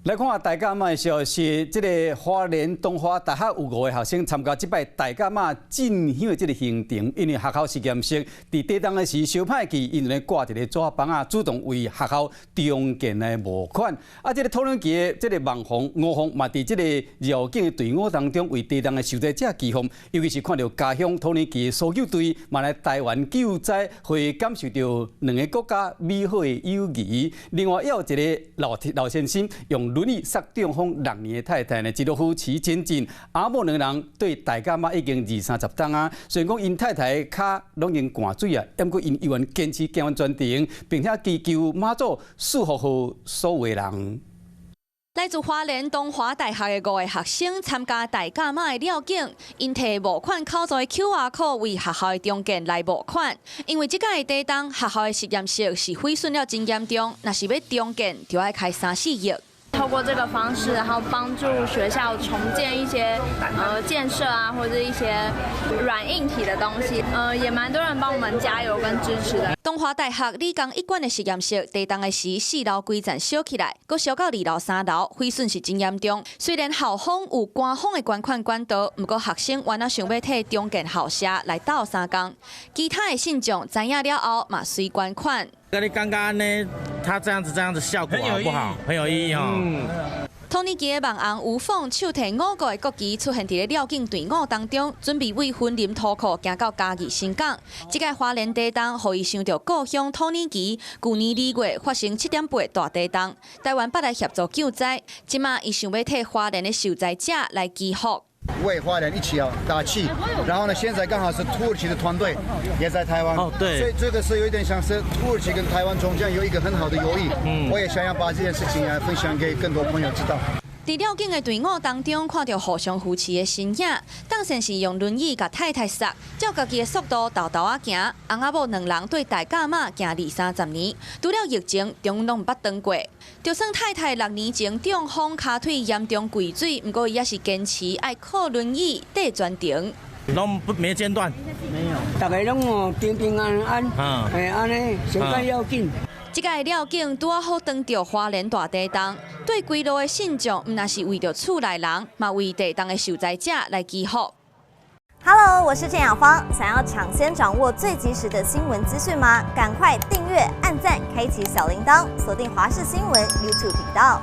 來看大甲媽的消息，這个花蓮東華大學有五个學生參加這擺大甲媽進香的這个行程，因為學校實驗室佇地動的時燒歹去，𪜶咧掛一个紙枋仔，主動為學校重建來募款。啊，這个土耳其的這个網紅吳鳳嘛，佇這个繞境的隊伍當中為地動的受災者祈福，尤其是看著家鄉土耳其的搜救隊嘛來台灣救災，會感受著兩个國家美好的友誼。另外，猶有一个老老先生用輪椅捒中風6年的太太呢，一路扶持前進。翁某兩人對大甲媽已經二三十冬啊。雖然講𪜶太太跤攏已經灌水啊，毋過𪜶依然堅持行完全程，並且祈求媽祖賜福予所有的人。來自花蓮東華大學的五个學生參加大甲媽的繞境，𪜶提募款口座的 QR code 為學校的重建來募款。因為這擺的地動，學校的實驗室是毀損了真嚴重，若是欲重建，就愛開三四億。透過這個方式，然後幫助學校重建一些建設啊，或者一些軟硬體的東西，也蠻多人幫我們加油跟支持的。東華大學理工一館的實驗室，地動的時四樓規層燒起來，閣燒到二樓三樓，毀損是真嚴重。雖然校方有官方的捐款管道，毋過學生猶若想欲替重建校舍來鬥相共。其他的信眾知影了後，嘛隨捐款。那你剛剛呢？他這樣子效果好不好？很有意義哦。土耳其的網紅吳鳳手提五國的國旗出現佇咧繞境隊伍當中，準備為雲林塗庫行到嘉義新港。這擺花蓮地動，予伊想著故鄉土耳其，舊年2月發生7.8大地動，台灣捌來協助救災，這馬伊想欲替花蓮的受災者來祈福。為花蓮一起啊打氣，然後呢，現在剛好是土耳其的團隊也在台灣，哦對，所以這個是有一點像是土耳其跟台灣中間有一個很好的友誼。我也想要把這件事情啊分享給更多朋友知道。佇繞境的隊伍當中，看著互相扶持的身影，鄧先生用輪椅共太太捒，照家己的速度沓沓仔行。翁仔某兩人對大甲媽行二三十年，除了疫情，中攏毋捌斷過。就算太太6年前中風，跤腿嚴重跪水，毋過伊也是堅持愛靠輪椅綴全程。攏不沒間斷，沒有，逐家攏哦平平安安，嘿按呢上蓋要緊。這擺繞境拄好撞著花蓮大地動，對歸路的信眾，毋但是為著厝內人，嘛為地動的受災者來祈福。 Hello，我是鄭雅芳，想要搶先掌握最及時的新聞資訊嗎？趕快訂閱、按讚、開啟小鈴鐺，鎖定華視新聞 YouTube 頻道。